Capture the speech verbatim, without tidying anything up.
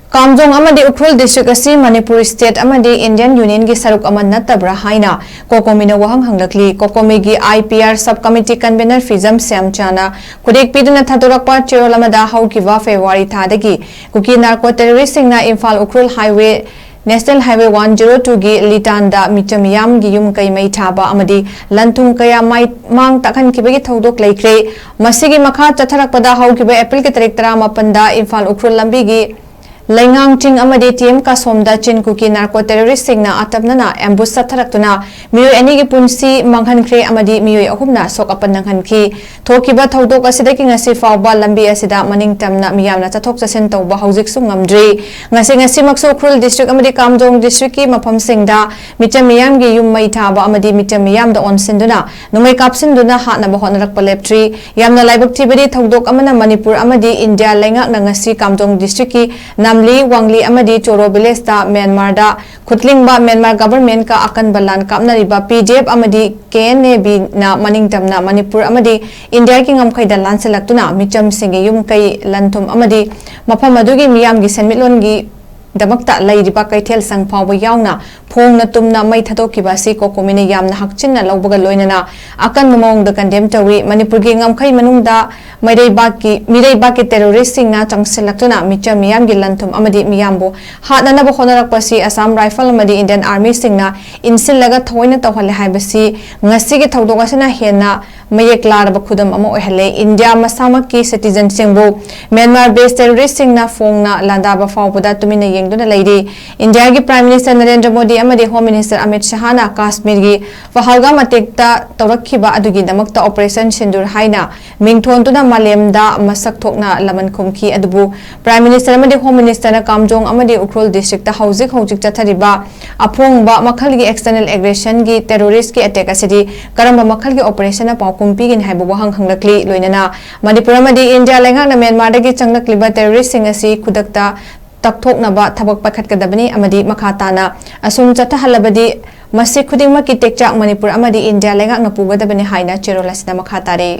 ꯀꯥꯝꯖꯣꯡ ꯑꯃꯗꯤ ꯎꯈ꯭ꯔꯨꯜ ꯗꯤꯁꯇ꯭ꯔꯤꯛ ꯑꯁꯤ ꯃꯅꯤꯄꯨꯔ ꯁ꯭ꯇꯦꯠ ꯑꯃꯗꯤ ꯏꯟꯗꯤꯌꯟ ꯌꯨꯅꯤꯌꯟꯒꯤ ꯁꯔꯨꯛ ꯑꯃ ꯅꯠꯇꯕ꯭ꯔꯥ ꯍꯥꯏꯅ ꯀꯣꯀꯣꯃꯤꯅ ꯋꯥꯍꯪ ꯍꯪꯂꯛꯂꯤ꯫ ꯀꯣꯀꯣꯃꯤꯒꯤ I P R sub committee convenor Phijam Shyamchand ꯈꯨꯗꯦꯛ ꯄꯤꯗꯨꯅ ꯊꯥꯗꯣꯔꯛꯄ ꯆꯦꯔꯣꯜ ꯑꯃꯗ ꯍꯧꯈꯤꯕ ꯐꯦꯕ꯭ꯔꯨꯋꯥꯔꯤ ꯊꯥꯗꯒꯤ ꯀꯨꯀꯤ ꯅꯥꯔꯀꯣ ꯇꯦꯔꯣꯔꯤꯁꯁꯤꯡꯅ Imphal Ukhrul highway, national highway one zero ꯇꯨꯒꯤ ꯂꯤꯇꯥꯟꯗ ꯃꯤꯆꯝ ꯃꯤꯌꯥꯝꯒꯤ ꯌꯨꯝ ꯀꯩ ꯃꯩ ꯊꯥꯕ ꯑꯃꯗꯤ ꯂꯟ ꯊꯨꯝ ꯀꯌꯥ ꯃꯥꯏ-, ꯃꯥꯡ ꯇꯥꯛꯍꯟꯈꯤꯕꯒꯤ ꯊꯧꯗꯣꯛ ꯂꯩꯈ꯭ꯔꯦ꯫ ꯃꯁꯤꯒꯤ ꯃꯈꯥ ꯆꯠꯊꯔꯛꯄꯗ ꯍꯧꯈꯤꯕ ꯑꯦꯄ꯭ꯔꯤꯜꯒꯤ ꯇꯥꯔꯤꯛ ꯇꯔꯥꯃꯥꯄꯟꯗ ꯏꯝꯐꯥꯜ ꯎꯈ꯭ꯔꯨꯜ ꯂꯝꯕꯤꯒꯤ ꯂꯩꯉꯥꯡ ꯆꯤꯡ ꯑꯃꯗꯤ ꯇꯤ ꯑꯦꯝ ꯀꯥꯁꯣꯝꯗ ꯆꯤꯟ ꯀꯨꯀꯤ ꯅꯥꯔꯀꯣ ꯇꯦꯔꯣꯔꯤꯁꯁꯤꯡꯅ ꯑꯇꯞꯅꯅ ꯑꯦꯝꯕꯨꯁ ꯆꯠꯊꯔꯛꯇꯨꯅ ꯃꯤꯑꯣꯏ ꯑꯅꯤꯒꯤ ꯄꯨꯟꯁꯤ ꯃꯥꯡꯍꯟꯈ꯭ꯔꯦ ꯑꯃꯗꯤ ꯃꯤꯑꯣꯏ ꯑꯍꯨꯝꯅ ꯑꯁꯣꯛ ꯑꯄꯟ ꯅꯪꯍꯟꯈꯤ꯫ ꯊꯣꯛꯈꯤꯕ ꯊꯧꯗꯣꯛ ꯑꯁꯤꯗꯒꯤ ꯉꯁꯤ ꯐꯥꯎꯕ ꯂꯝꯕꯤ ꯑꯁꯤꯗ ꯃꯅꯤꯡ ꯇꯝꯅ ꯃꯤꯌꯥꯝꯅ ꯆꯠꯊꯣꯛ ꯆꯠꯁꯤꯟ ꯇꯧꯕ ꯍꯧꯖꯤꯛꯁꯨ ꯉꯝꯗ꯭ꯔꯤ꯫ ꯉꯁꯤ, ꯉꯁꯤꯃꯛꯁꯨ ꯎꯈ꯭ꯔꯨꯜ ꯗꯤꯁꯇ꯭ꯔꯤꯛ ꯑꯃꯗꯤ ꯀꯥꯝꯖꯣꯡ ꯗꯤꯁꯇ꯭ꯔꯤꯛꯀꯤ ꯃꯐꯝꯁꯤꯡꯗ ꯃꯤꯆꯝ ꯃꯤꯌꯥꯝꯒꯤ ꯌꯨꯝ ꯃꯩ ꯊꯥꯕ ꯑꯃꯗꯤ ꯃꯤꯆꯝ ꯃꯤꯌꯥꯝꯗ ꯑꯣꯟꯁꯤꯟꯗꯨꯅ ꯅꯣꯡꯃꯩ ꯀꯥꯞꯁꯤꯟꯗꯨꯅ ꯍꯥꯠꯅꯕ ꯍꯣꯠꯅꯔꯛꯄ ꯂꯦꯞꯇ꯭ꯔꯤ꯫ ꯌꯥꯝꯅ ꯂꯥꯏꯕꯛ ꯊꯤꯕꯗꯤ ꯊꯧꯗꯣꯛ ꯑꯃꯅ ꯃꯅꯤꯄꯨꯔ ꯑꯃꯗꯤ ꯏꯟꯗꯤꯌꯥ ꯂꯩꯉꯥꯛꯅ ꯉꯁꯤ ꯀꯥꯝꯖꯣꯡ ꯗꯤꯁꯇ꯭ꯔꯤꯛꯀꯤ ꯅꯥꯝꯂꯤ, ꯋꯥꯡꯂꯤ ꯑꯃꯗꯤ ꯆꯣꯔꯣ ꯚꯤꯂꯦꯖꯇ ꯃ꯭ꯌꯥꯟꯃꯥꯔꯗ ꯈꯨꯠꯂꯤꯡꯕ ꯃ꯭ꯌꯥꯟꯃꯥꯔ ꯒꯚꯔꯟꯃꯦꯟꯠꯀ ꯑꯀꯟꯕ ꯂꯥꯟ ꯀꯥꯞꯅꯔꯤꯕ ꯄꯤ ꯗꯤ ꯑꯦꯐ ꯑꯃꯗꯤ ꯀꯦ ꯑꯦꯟ ꯑꯦ ꯕꯤꯅ ꯃꯅꯤꯡ ꯇꯝꯅ ꯃꯅꯤꯄꯨꯔ ꯑꯃꯗꯤ ꯏꯟꯗꯤꯌꯥꯒꯤ ꯉꯝꯈꯩꯗ ꯂꯥꯟꯁꯤꯜꯂꯛꯇꯨꯅ ꯃꯤꯆꯝꯁꯤꯡꯒꯤ ꯌꯨꯝ ꯀꯩ, ꯂꯟ ꯊꯨꯝ ꯑꯃꯗꯤ ꯃꯐꯝ ꯑꯗꯨꯒꯤ ꯃꯤꯌꯥꯝꯒꯤ ꯁꯦꯟꯃꯤꯠꯂꯣꯟꯒꯤ ꯗꯃꯛꯇ ꯂꯩꯔꯤꯕ ꯀꯩꯊꯦꯜ ꯁꯪ ꯐꯥꯎꯕ ꯌꯥꯎꯅ ꯐꯣꯡꯅ ꯇꯨꯝꯅ ꯃꯩ ꯊꯥꯗꯣꯛꯈꯤꯕ ꯑꯁꯤ ꯀꯣꯀꯣꯃꯤꯅ ꯌꯥꯝꯅ ꯍꯛꯆꯤꯟꯅ ꯂꯧꯕꯒ ꯂꯣꯏꯅꯅ ꯑꯀꯟꯕ ꯃꯑꯣꯡꯗ ꯀꯟꯗꯦꯝ ꯇꯧꯏ꯫ ꯃꯅꯤꯄꯨꯔꯒꯤ ꯉꯝꯈꯩ ꯃꯅꯨꯡꯗ ꯃꯤꯔꯩꯕꯥꯛꯀꯤ, ꯃꯤꯔꯩꯕꯥꯛꯀꯤ ꯇꯦꯔꯣꯔꯤꯁꯁꯤꯡꯅ ꯆꯪꯁꯤꯜꯂꯛꯇꯨꯅ ꯃꯤꯆꯝ ꯃꯤꯌꯥꯝꯒꯤ ꯂꯟ ꯊꯨꯝ ꯑꯃꯗꯤ ꯃꯤꯌꯥꯝꯕꯨ ꯍꯥꯠꯅꯅꯕ ꯍꯣꯠꯅꯔꯛꯄ ꯑꯁꯤ ꯑꯁꯥꯝ ꯔꯥꯏꯐꯜ ꯑꯃꯗꯤ ꯏꯟꯗꯤꯌꯟ ꯑꯥꯔꯃꯤꯁꯤꯡꯅ ꯏꯟꯁꯤꯜꯂꯒ ꯊꯑꯣꯏꯅ ꯇꯧꯍꯜꯂꯦ ꯍꯥꯏꯕꯁꯤ ꯉꯁꯤꯒꯤ ꯊꯧꯗꯣꯛ ꯑꯁꯤꯅ ꯍꯦꯟꯅ ꯃꯌꯦꯛ ꯂꯥꯔꯕ ꯈꯨꯗꯝ ꯑꯃ ꯑꯣꯏꯍꯜꯂꯦ꯫ ꯏꯟꯗꯤꯌꯥ ꯃꯁꯥꯃꯛꯀꯤ ꯁꯤꯇꯤꯖꯟꯁꯤꯡꯕꯨ ꯃ꯭ꯌꯥꯟꯃꯥꯔ ꯕꯦꯁ ꯇꯦꯔꯣꯔꯤꯁꯁꯤꯡꯅ ꯐꯣꯡꯅ ꯂꯥꯟꯗꯥꯕ ꯐꯥꯎꯕꯗ ꯇꯨꯃꯤꯟꯅ ꯌꯦꯡꯗꯨꯅ ꯂꯩꯔꯤ꯫ ꯏꯟꯗꯤꯌꯥꯒꯤ ꯄ꯭ꯔꯥꯏꯝ ꯃꯤꯅꯤꯁꯇꯔ ꯅꯔꯦꯟꯗ꯭ꯔ ꯃꯣꯗꯤ ꯑꯃꯗꯤ ꯍꯣꯝ ꯃꯤꯅꯤꯁꯇꯔ ꯑꯃꯤꯠ ꯁꯍꯥꯅ ꯀꯥꯁꯃꯤꯔꯒꯤ ꯄꯍꯜꯒꯥꯝ ꯑꯦꯇꯦꯛꯇ ꯇꯧꯔꯛꯈꯤꯕ ꯑꯗꯨꯒꯤꯗꯃꯛꯇ ꯑꯣꯄꯔꯦꯁꯟ ꯁꯤꯟꯗꯨꯔ ꯍꯥꯏꯅ ꯃꯤꯡ ꯊꯣꯟꯗꯨꯅ ꯃꯥꯂꯦꯝꯗ ꯃꯁꯛ ꯊꯣꯛꯅ ꯂꯃꯟ ꯈꯨꯝꯈꯤ꯫ ꯑꯗꯨꯕꯨ ꯄ꯭ꯔꯥꯏꯝ ꯃꯤꯅꯤꯁꯇꯔ ꯑꯃꯗꯤ ꯍꯣꯝ ꯃꯤꯅꯤꯁꯇꯔꯅ ꯀꯥꯝꯖꯣꯡ ꯑꯃꯗꯤ ꯎꯈ꯭ꯔꯨꯜ ꯗꯤꯁꯇ꯭ꯔꯤꯛꯇ ꯍꯧꯖꯤꯛ ꯍꯧꯖꯤꯛ ꯆꯠꯊꯔꯤꯕ ꯑꯐꯣꯡꯕ ꯃꯈꯜꯒꯤ ꯑꯦꯛꯁꯇꯔꯅꯦꯜ ꯑꯦꯒ꯭ꯔꯦꯁꯟꯒꯤ ꯇꯦꯔꯣꯔꯤꯁꯀꯤ ꯑꯦꯇꯦꯛ ꯑꯁꯤꯗꯤ ꯀꯔꯝꯕ ꯃꯈꯜꯒꯤ ꯑꯣꯄꯔꯦꯁꯟꯅ ꯄꯥꯎꯈꯨꯝ ꯄꯤꯒꯅꯤ ꯍꯥꯏꯕ ꯋꯥꯍꯪ ꯍꯪꯂꯛꯂꯤ꯫ ꯂꯣꯏꯅꯅ ꯃꯅꯤꯄꯨꯔ ꯑꯃꯗꯤ ꯏꯟꯗꯤꯌꯥ ꯂꯩꯉꯥꯛꯅ ꯃ꯭ꯌꯥꯟꯃꯥꯔꯗꯒꯤ ꯆꯪꯂꯛꯂꯤꯕ ꯇꯦꯔꯣꯔꯤꯁꯁꯤꯡ ꯑꯁꯤ ꯈꯨꯗꯛꯇ ꯇꯛꯊꯣꯛꯅꯕ ꯊꯕꯛ ꯄꯥꯏꯈꯠꯀꯗꯕꯅꯤ ꯑꯃꯗꯤ ꯃꯈꯥ ꯇꯥꯅ ꯑꯁꯨꯝ ꯆꯠꯊꯍꯜꯂꯕꯗꯤ ꯃꯁꯤ ꯈꯨꯗꯤꯡꯃꯛꯀꯤ ꯇꯦꯛꯆꯥꯛ ꯃꯅꯤꯄꯨꯔ ꯑꯃꯗꯤ ꯏꯟꯗꯤꯌꯥ ꯂꯩꯉꯥꯛꯅ ꯄꯨꯒꯗꯕꯅꯤ ꯍꯥꯏꯅ ꯆꯦꯔꯣꯜ ꯑꯁꯤꯗ ꯃꯈꯥ ꯇꯥꯔꯤ꯫